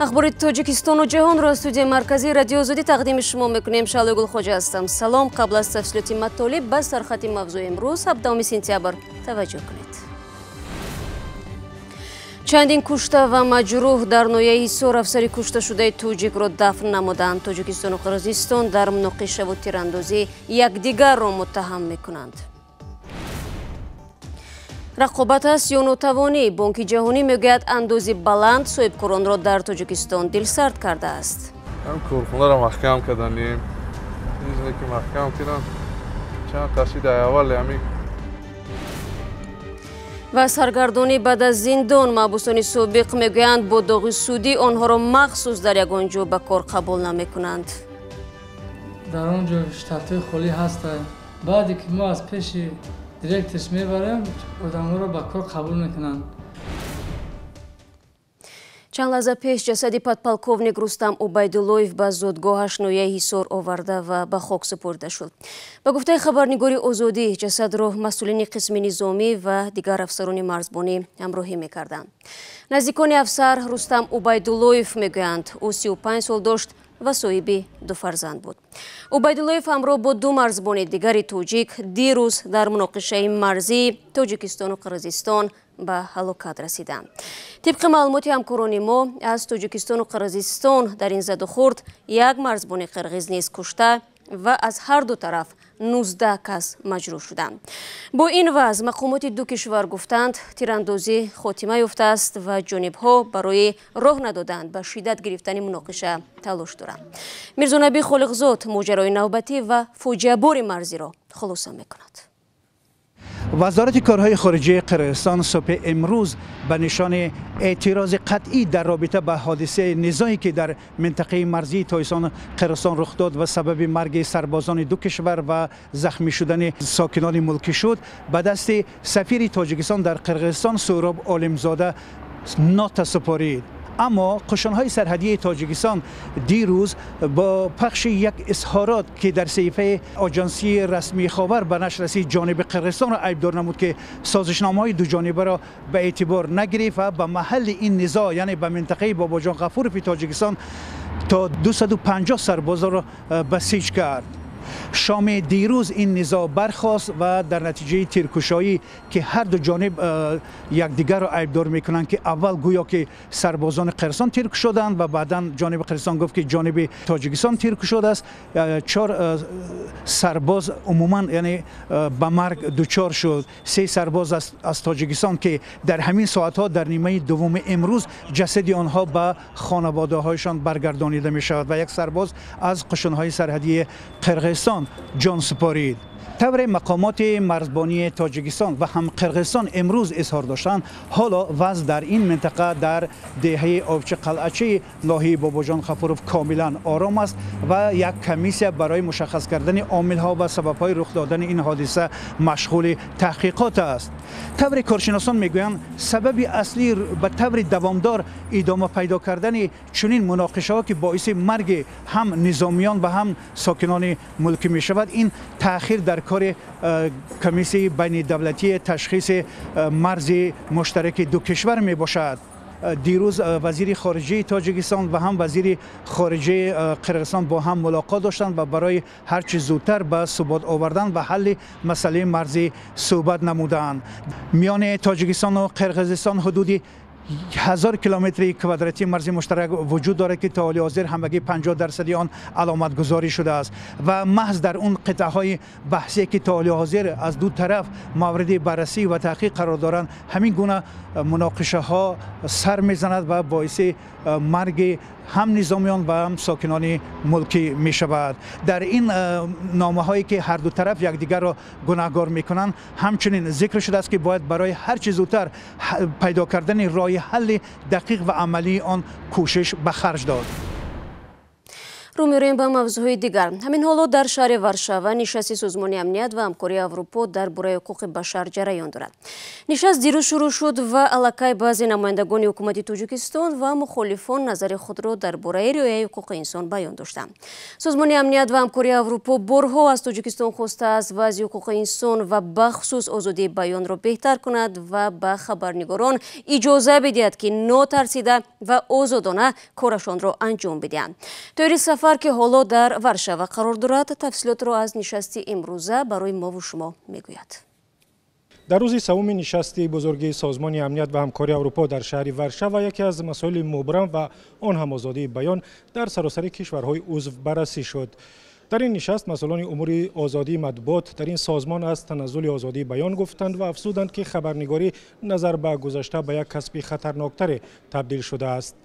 Ахбори Тоҷикистону ҷаҳонро аз студияи марказии Радиои Озодӣ тақдими шумо мекунем. Шаҳлои Гулхоҷа ҳастам. Салом. Қабл аз тафсилоти матолиб ба сархати мавзӯи имрӯз, 17 сентябр, таваҷҷӯҳ кунед. Чандин кушта ва маҷрӯҳ дар ноҳияи Ҳисор афсари кушташудаи тоҷикро дафн намуданд. Тоҷикистону Қирғизистон дар муноқишаву тирандозӣ якдигарро муттаҳам мекунанд. Рақобат аст ё нотавонӣ? Бонки ҷаҳонӣ мегӯяд, андози баланд соҳибкоронро дар Тоҷикистон дилсард кардааст. Корхонаро маҳкам карданем, ки маҳкам кардам чанд қасида аввал ҳамин. Ва саргардонӣ баъд аз зиндон. Маҳбусони собиқ мегӯянд, бо доғи судӣ онҳоро махсус дар ягон ҷо ба кор қабул намекунанд. Дар он ҷо штатҳои холӣ ҳастанд. Баъде ки мо аз пеши директорш мебарем, одамҳоро ба кор қабул мекунанд. Чанд лаҳза пеш ҷасади подполковник Рустам Убайдуллоев ба зодгоҳаш, ноҳияи Ҳисор, оварда ва ба хок супурда шуд. Ба гуфтаи хабарнигори Озодӣ, ҷасадро масъулини қисми низомӣ ва дигар афсарони марзбонӣ ҳамроҳӣ мекарданд. Наздикони афсар Рустам Убайдуллоев мегӯянд, ӯ 35 сол дошт ва соҳиби ду фарзанд буд. Убайдуллоев ҳамроҳ бо ду марзбони дигари тоҷик дирӯз дар муноқишаи марзии Тоҷикистону Қирғизистон ба ҳалокат расиданд. Тибқи маълумоти ҳамкорони мо аз Тоҷикистону Қирғизистон, дар ин задухӯрд як марзбони қирғиз низ кушта ва аз ҳар ду тараф 19 кас маҷрӯҳ шуданд. Бо ин вазъ, мақомоти ду кишвар гуфтанд, тирандозӣ хотима ёфтааст ва ҷонибҳо барои роҳ надоданд ба шиддат гирифтани муноқиша талош доранд. Мирзонабӣ Холиқзод моҷарои навбатӣ ва фоҷиабори марзиро хулоса мекунад. Вазорати корҳои хориҷии Қирғизистон субҳи имрӯз ба нишони эътирози қатъӣ дар робита ба ҳодисаи низое, ки дар минтақаи марзии Тоҷикистону Қирғизистон рух дод ва сабаби марги сарбозони ду кишвар ва захмӣ шудани сокинони мулкӣ шуд, ба дасти сафири Тоҷикистон дар Қирғизистон Суҳроб Олимзода нота супорид. Аммо қушунҳои сарҳадии Тоҷикистон дирӯз бо пахши як изҳорот, ки дар саҳифаи оҷансии расмии Ховар ба нашр расид, ҷониби Қирғизистонро айбдор намуд, ки созишномаҳои дуҷонибаро ба эътибор нагирифт ва ба маҳалли ин низоъ, яъне ба минтақаи Бобоҷон Ғафурови Тоҷикистон, то 250 сарбозро басиҷ кард. Шоми дирӯз ин низоъ бархост ва дар натиҷаи тиркушоӣ, ки ҳар ду ҷониб якдигарро айбдор мекунанд, ки аввал гӯё ки сарбозони Қирғизистон тир кушоданд ва баъдан ҷониби Қирғизистон гуфт, ки ҷониби Тоҷикистон тир кушодааст, чор сарбоз умуман, яъне, ба марг дучор шуд. Се сарбоз аз Тоҷикистон, ки дар ҳамин соатҳо, дар нимаи дуввуми имрӯз, ҷасади онҳо ба хонаводаҳояшон баргардонида мешавад, ва як сарбоз аз қушунҳои сарҳадии Қирғизистон ҷон супорид. Тавре мақомоти марзбонии Тоҷикистон ва ҳам Қирғизистон имрӯз изҳор доштанд, ҳоло вазъ дар ин минтақа, дар деҳаи Овчи Қалъачаи ноҳияи Бобоҷон Ғафуров, комилан ором аст ва як комиссия барои мушаххас кардани омилҳо ва сабабҳои рух додани ин ҳодиса машғули таҳқиқот аст. Тавре коршиносон мегӯянд, сабаби аслӣ ба таври давомдор идома пайдо кардани чунин муноқишаҳо, ки боиси марги ҳам низомиён ва ҳам сокинони мулкӣ мешавад, ин таъхир дар кори комиссияи байнидавлатии ташхиси марзи муштараки ду кишвар мебошад. Дирӯз вазири хориҷаи Тоҷикистон ва ҳам вазири хориҷаи Қирғизистон бо ҳам мулоқот доштанд ва барои ҳарчи зудтар ба субот овардан ва ҳалли масъалаи марзӣ суҳбат намуданд. Миёни Тоҷикистону Қирғизистон ҳудуди 1000 километри квадратии марзи муштарак вуҷуд дорад, ки то ҳоли ҳозир ҳамагӣ 50 дарсади он аломатгузорӣ шудааст ва маҳз дар он қитъаҳои баҳсие, ки то ҳоли ҳозир аз ду тараф мавриди баррасӣ ва таҳқиқ қарор доранд, ҳамин гуна муноқишаҳо сар мезанад ва боиси марги ҳам низомиён ва ҳам сокинони мулкӣ мешавад. Дар ин номаҳое, ки ҳар ду тараф якдигарро гунаҳгор мекунанд, ҳамчунин зикр шудааст, ки бояд барои ҳарчи зудтар пайдо кардани роҳи ҳалли дақиқ ва амалии он кӯшиш ба харҷ дод. Рӯ меорем ба мавзӯъҳои дигар. Ҳамин ҳоло дар шаҳри Варшава нишасти Созмони амният ва ҳамкории Аврупо дар бораи ҳуқуқи башар ҷараён дорад. Нишаст дирӯз шурӯъ шуд ва аллакай баъзе намояндагони ҳукумати Тоҷикистон ва мухолифон назари худро дар бораи риояи ҳуқуқи инсон баён доштанд. Созмони амният ва ҳамкории Аврупо борҳо аз Тоҷикистон хостааст вазъи ҳуқуқи инсон ва бахусус озодии баёнро беҳтар кунад ва ба хабарнигорон иҷоза бидиҳад, ки нотарсида ва озодона корашонро анҷом бидиҳанд. Тоҳири Сафар, ки ҳоло дар Варшава қарор дорад, тафсилотро аз нишасти имрӯза барои мову шумо мегӯяд. Дар рӯзи севуми нишасти бузурги Созмони амният ва ҳамкории Аврупо дар шаҳри Варшава яке аз масоили мубрам ва он ҳам озодии баён дар саросари кишварҳои узв баррасӣ шуд. Дар ин нишаст масъулони умури озодии матбуот дар ин созмон аз таназзули озодии баён гуфтанд ва афзуданд, ки хабарнигорӣ назар ба гузашта ба як касби хатарноктаре табдил шудааст.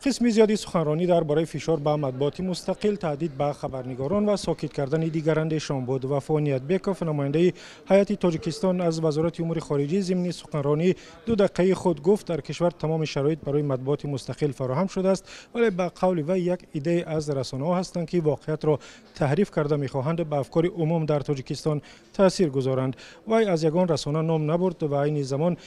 Қисми зиёди суханронӣ дар бораи фишор ба матбуоти мустақил, таҳдид ба хабарнигорон ва сокит кардани дигарандешон буд. Вафо Ниятбеков, намояндаи ҳайати Тоҷикистон аз Вазорати умури хориҷӣ, зимни суханронии 2 дақиқаи худ гуфт, дар кишвар тамоми шароит барои матбуоти мустақил фароҳам шудааст, вале ба қавли вай як иддае аз расонаҳо ҳастанд, ки воқеиятро таҳриф карда мехоҳанд ба афкори умум дар Тоҷикистон таъсир гузоранд. Вай аз ягон расона ном набурд ва айни замон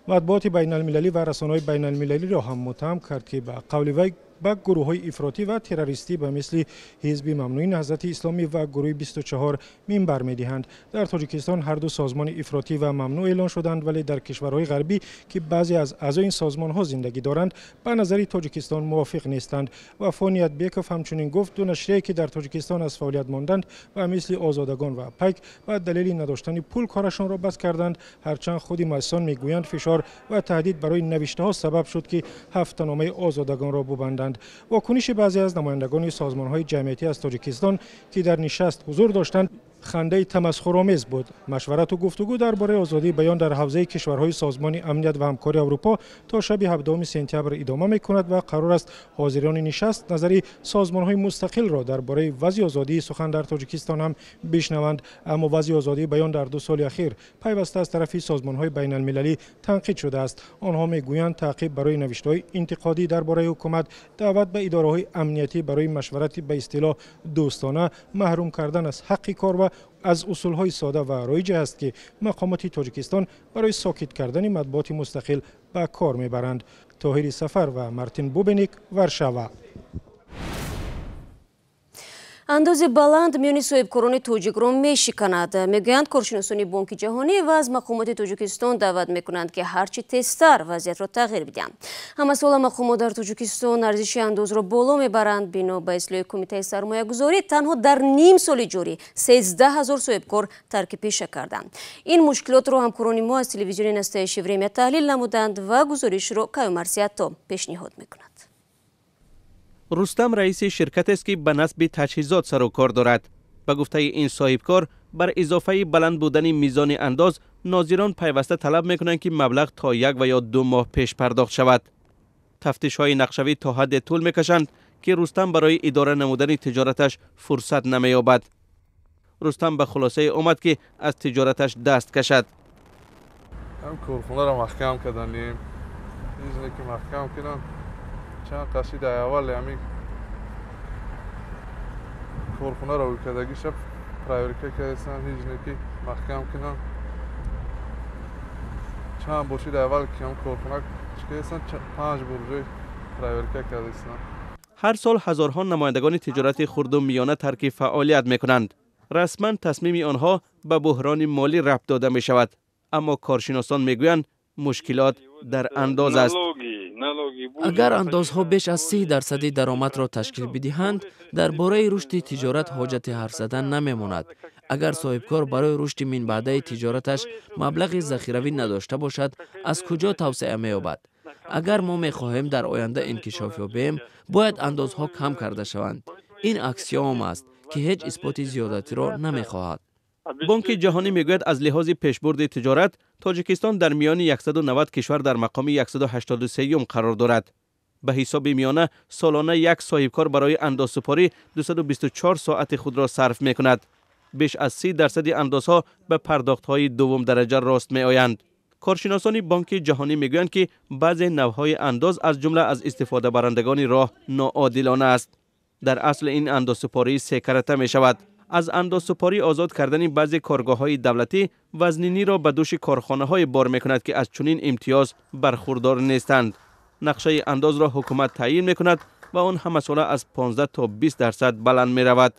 матбуоти байналмилалӣ ва расонаҳои байналмилалиро ҳам муттаҳам кард, ки ба қавли вай ба гурӯҳҳои ифротӣ ва террористӣ ба мисли ҳизби мамнӯи Наҳзати Исломӣ ва гурӯҳи 24 минбар медиҳанд. Дар Тоҷикистон ҳар ду созмони ифротӣ ва мамнӯъ эълон шуданд, вале дар кишварҳои ғарбӣ, ки баъзе аз аъзои ин созмонҳо зиндагӣ доранд, ба назари Тоҷикистон мувофиқ нестанд. Вафо Ниятбеков ҳамчунин гуфт, ду нашрияе ки дар Тоҷикистон аз фаъолият монданд ва мисли Озодагон ва Пайк ба далели надоштани пул корашонро бас карданд, ҳарчанд худи муассисон мегӯянд фишор ва таҳдид барои навиштаҳо сабаб шуд, ки ҳафтаномаи Озодагонро бубанданд. Вокуниши баъзе аз намояндагони созмонҳои ҷамъиятӣ аз Тоҷикистон, ки дар нишаст ҳузур доштанд, хандаи тамасхуромез буд. Машварату гуфтугӯ дар бораи озодии баён дар ҳавзаи кишварҳои Созмони амният ва ҳамкории Аврупо то шаби 17 сентябр идома мекунад ва қарор аст ҳозирони нишаст назари созмонҳои мустақилро дар бораи вазъи озодии сухан дар Тоҷикистон ҳам бишнаванд. Аммо вазъи озодии баён дар 2 соли ахир пайваста аз тарафи созмонҳои байналмилалӣ танқид шудааст. Онҳо мегӯянд таъқиб барои навиштаҳои интиқодӣ дар бораи ҳукумат, даъват ба идораҳои амниятӣ барои машварати ба истилоҳ дӯстона, маҳрум кардан аз ҳаққи кор ва аз усулҳои сода ва роиҷе аст, ки мақомоти Тоҷикистон барои сокит кардани матбуоти мустақил ба кор мебаранд. Тоҳири Сафар ва Мартин Бубеник, Варшава. Андози баланд миёни соҳибкорони тоҷикро мешиканад, мегӯянд коршиносони Бонки Ҷаҳонӣ ва аз мақомоти Тоҷикистон даъват мекунанд, ки ҳарчи тезтар вазъиятро тағйир бидиҳанд. Ҳамасола мақомот дар Тоҷикистон арзиши андозро боло мебаранд. Бино ба ислоҳи Кумитаи сармоягузорӣ танҳо дар ним соли ҷорӣ 13 ҳазор соҳибкор тарки пеша карданд. Ин мушкилотро ҳамкорони мо аз телевизиони Настоящее время таҳлил намуданд ва гузоришро Каюмарс Ятто пешниҳод мекунад. Рустам раиси ширкатест, ки ба насби таҷҳизот сару кор дорад. Ба гуфтаи ин соҳибкор, бар изофаи баланд будани мизони андоз нозирон пайваста талаб мекунанд, ки маблағ то 1 ва ё 2 моҳ пеш пардохт шавад. Тафтишҳои нақшавӣ то ҳадде тӯл мекашанд, ки Рустам барои идора намудани тиҷораташ фурсат намеёбад. Рустам ба хулосае омад, ки аз тиҷораташ даст кашад. Ҳам корхонаро маҳкам карданем, ки маҳкам кунанд. Чанд қасида аввал ҳамин корхонаро кардагиша проверка кардасан, ҳеҷ не ки маҳкам кунанд. Чанд бошид аввал ки ҳам корхона чикардасан, 5 бор ҷой проверка кардасан. Ҳар сол ҳазорҳо намояндагони тиҷорати хурду миёна тарки фаъолият мекунанд. Расман тасмими онҳо ба буҳрони молӣ рабт дода мешавад, аммо коршиносон мегӯянд мушкилот дар андоз аст. Агар андозҳо беш аз 30% даромадро ташкил бидиҳанд, дар бораи рушди тиҷорат ҳоҷати ҳарф задан намемонад. Агар соҳибкор барои рушди минбаъдаи тиҷораташ маблағи захиравӣ надошта бошад, аз куҷо тавсеа меёбад? Агар мо мехоҳем дар оянда инкишоф ёбем, бояд андозҳо кам карда шаванд. Ин аксиома аст, ки ҳеҷ исботи зиёдатиро намехоҳад. Бонки Ҷаҳонӣ мегӯяд, аз лиҳози пешбурди тиҷорат Тоҷикистон дар миёни 190 кишвар дар мақоми 183 қарор дорад. Ба ҳисоби миёна солона як соҳибкор барои андозсупорӣ 224 соати худро сарф мекунад. Беш аз 30% андозҳо ба пардохтҳои дуввум дараҷа рост меоянд. Коршиносони Бонки Ҷаҳонӣ мегӯянд, ки баъзе навъҳои андоз аз ҷумла аз истифодабарандагони роҳ ноодилона аст. Дар асл ин андозсупорӣ се карата мешавад. Аз андозсупорӣ озод кардани баъзе коргоҳҳои давлатӣ вазниниро ба дӯши корхонаҳое бор мекунад, ки аз чунин имтиёз бархурдор нестанд. Нақшаи андозро ҳукумат таъйин мекунад ва он ҳамасола аз 15 то 20% баланд меравад.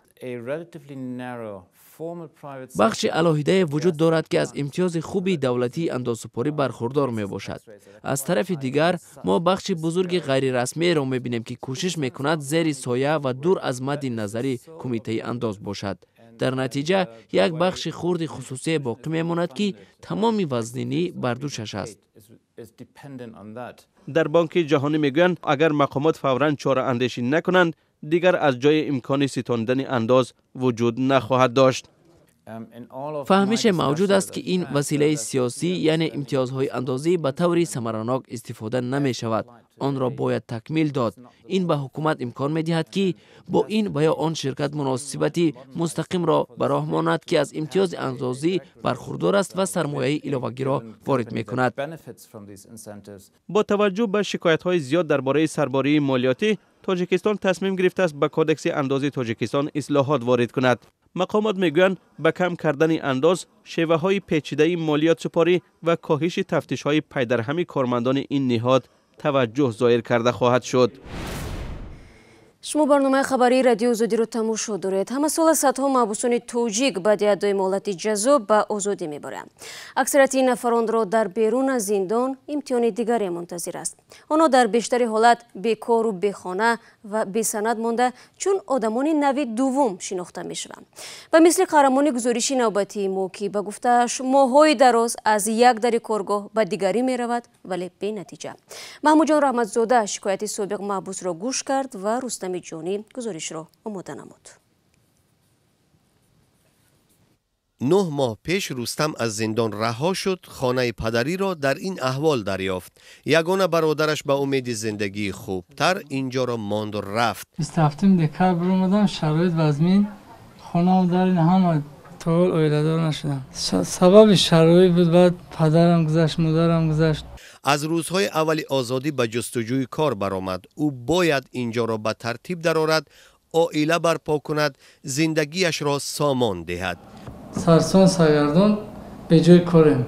Бахши алоҳидае вуҷуд дорад, ки аз имтиёзи хуби давлатии андозсупорӣ бархурдор мебошад. Аз тарафи дигар, мо бахши бузурги ғайрирасмиеро мебинем, ки кӯшиш мекунад зери соя ва дур аз мадди назари кумитаи андоз бошад. Дар натиҷа як бахши хурди хусусие боқӣ мемонад, ки тамоми вазнинӣ бар дӯшаш аст. Дар Бонки Ҷаҳонӣ мегӯянд, агар мақомот фавран чораандешӣ накунанд, дигар аз ҷои имкони ситондани андоз вуҷуд нахоҳад дошт. Фаҳмише мавҷуд аст, ки ин василаи сиёсӣ, яъне имтиёзҳои андозӣ, ба таври самаранок истифода намешавад. Онро бояд такмил дод. Ин ба ҳукумат имкон медиҳад, ки бо ин ва ё он ширкат муносибати мустақимро ба роҳ монад, ки аз имтиёзи андозӣ бархурдор аст ва сармояи иловагиро ворид мекунад. Бо таваҷҷӯҳ ба шикоятҳои зиёд дар бораи сарбории молиётӣ, Тоҷикистон тасмим гирифтааст ба Кодекси андози Тоҷикистон ислоҳот ворид кунад. Мақомот мегӯянд, ба кам кардани андоз, шеваҳои печидаи молиётсупорӣ ва коҳиши тафтишҳои пайдарҳами кормандони ин ниҳод таваҷҷӯҳ зоҳир карда хоҳад шуд. Шумо барномаи хабарии Радиои Озодиро тамошо доред. Ҳамасола садҳо маҳбусони тоҷик баъди адои муҳлати ҷазо ба озодӣ мебаранд. Аксарияти ин нафаронро дар берун аз зиндон имтиҳони дигаре мунтазир аст. Онҳо дар бештари ҳолат бекору бехона ва бесанад монда, чун одамони нави дуввум шинохта мешаванд. Ба мисли қаҳрамони гузориши навбатии мо, ки ба гуфтааш моҳҳои дароз аз як дари коргоҳ ба дигарӣ меравад, вале бенатиҷа. Маҳмудҷон Раҳматзода шикояти собиқ маҳбусро гӯш кард ва Рустами Ҷонӣ гузоришро омода намуд. 9 моҳ пеш Рустам аз зиндон раҳо шуд. Хонаи падариро дар ин аҳвол дарёфт. Ягона бародараш ба умеди зиндагии хубтар инҷоро монду рафт. 27 декабр омадам. Шароит вазмин, хонаам дар ин ҳама. То ҳол оиладор нашудам. Сабаби шароит буд. Баъд падарам гузашт, модарам гузашт. Аз рӯзҳои аввали озодӣ ба ҷустуҷӯи кор баромад. Ӯ бояд инҷоро ба тартиб дарорад, оила барпо кунад, зиндагиашро сомон диҳад. Сарсон саргардон, беҷои корем.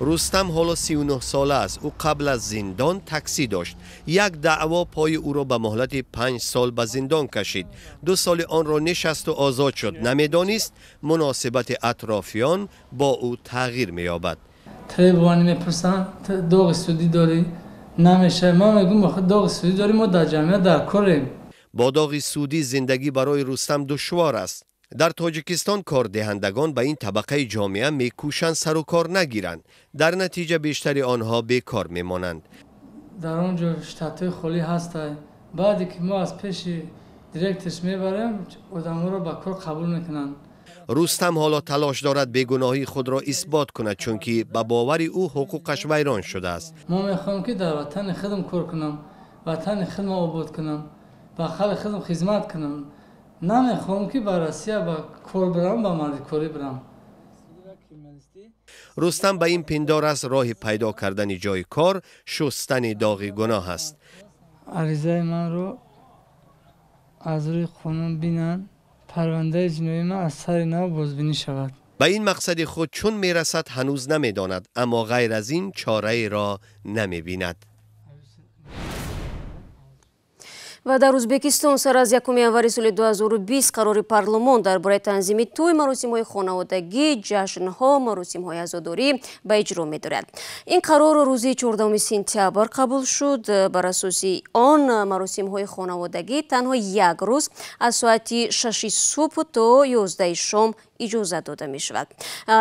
Рустам ҳоло 39 сола аст. Ӯ қабл аз зиндон таксӣ дошт. Як даъво пои ӯро ба муҳлати 5 сол ба зиндон кашид. 2 соли онро нишасту озод шуд. Намедонист, муносибати атрофиён бо ӯ тағйир меёбад. Требование мепурсанд: доғи судӣ дорӣ? Намешавад. Ман мегӯм, доғи судӣ дорӣ, мо дар ҷамъият дар корем. Бо доғи судӣ зиндагӣ барои Рустам душвор аст. Дар Тоҷикистон кордиҳандагон ба ин табақаи ҷомеа мекӯшанд сару кор нагиранд. Дар натиҷа бештари онҳо бекор мемонанд. Дар он ҷо штатҳои холӣ ҳастай. Баъде ки мо аз пеши директорш мебарем, одамҳоро ба кор қабул мекунанд. Рустам ҳоло талош дорад бегуноҳии худро исбот кунад, чунки ба бовари ӯ ҳуқуқаш вайрон шудааст. Мо мехоҳем, ки дар ватани худам кор кунам, ватани худам обод кунам, ба халқи худам хизмат кунам. Намехоҳам, ки ба Россия ба кор бирам, ба мардикорӣ бирам. Рустам ба ин пиндор аст, роҳи пайдо кардани ҷои кор шустани доғи гуноҳ аст. Аризаи манро аз рӯи қонун бинанд, парвандаи ҷиноии ман аз сари нав бозбинӣ шавад. Ба ин мақсади худ чун мерасад, ҳанӯз намедонад, аммо ғайр аз ин чораеро намебинад. Ва дар Ӯзбекистон сар аз 1 январи соли 2020 қарори парлумон дар бораи танзими тӯй, маросимҳои хонаводагӣ, ҷашнҳо, маросимҳои азодорӣ ба иҷро медорад. Ин қарор рӯзи 14 сентябр қабул шуд. Бар асоси он маросимҳои хонаводагӣ танҳо як рӯз аз соати 6 субҳ то 11 шом иҷозат дода мешавад.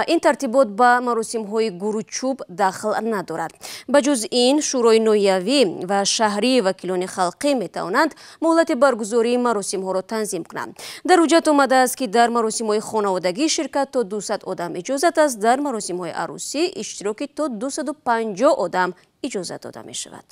Ин тартибот ба маросимҳои гуручӯб дахл надорад. Ба ҷуз ин, шӯрои ноҳиявӣ ва шаҳрии вакилони халқӣ метавонанд муҳлати баргузории маросимҳоро танзим кунанд. Дар ҳуҷҷат омадааст, ки дар маросимҳои хонаводагӣ ширкат то 200 одам иҷозат аст, дар маросимҳои арӯсӣ иштироки то 250 одам иҷозат дода мешавад.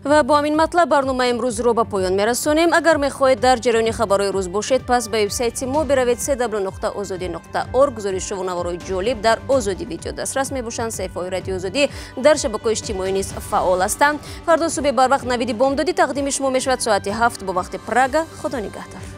Ва бо ҳамин матлаб барномаи имрӯзро ба поён мерасонем. Агар мехоҳед дар ҷараёни хабарҳои рӯз бошед, пас ба вебсайти мо биравед: cw.ozodi.org. Гузоришҳову наворҳои ҷолиб дар Озодӣ Видео дастрас мебошанд. Саҳифаҳои Радиои Озодӣ дар шабакаҳои иҷтимоӣ низ фаъол ҳастанд. Фардо субҳи барвақт Навиди бомдодӣ тақдими шумо мешавад, соати 7 бо вақти Прага. Худо нигаҳдор.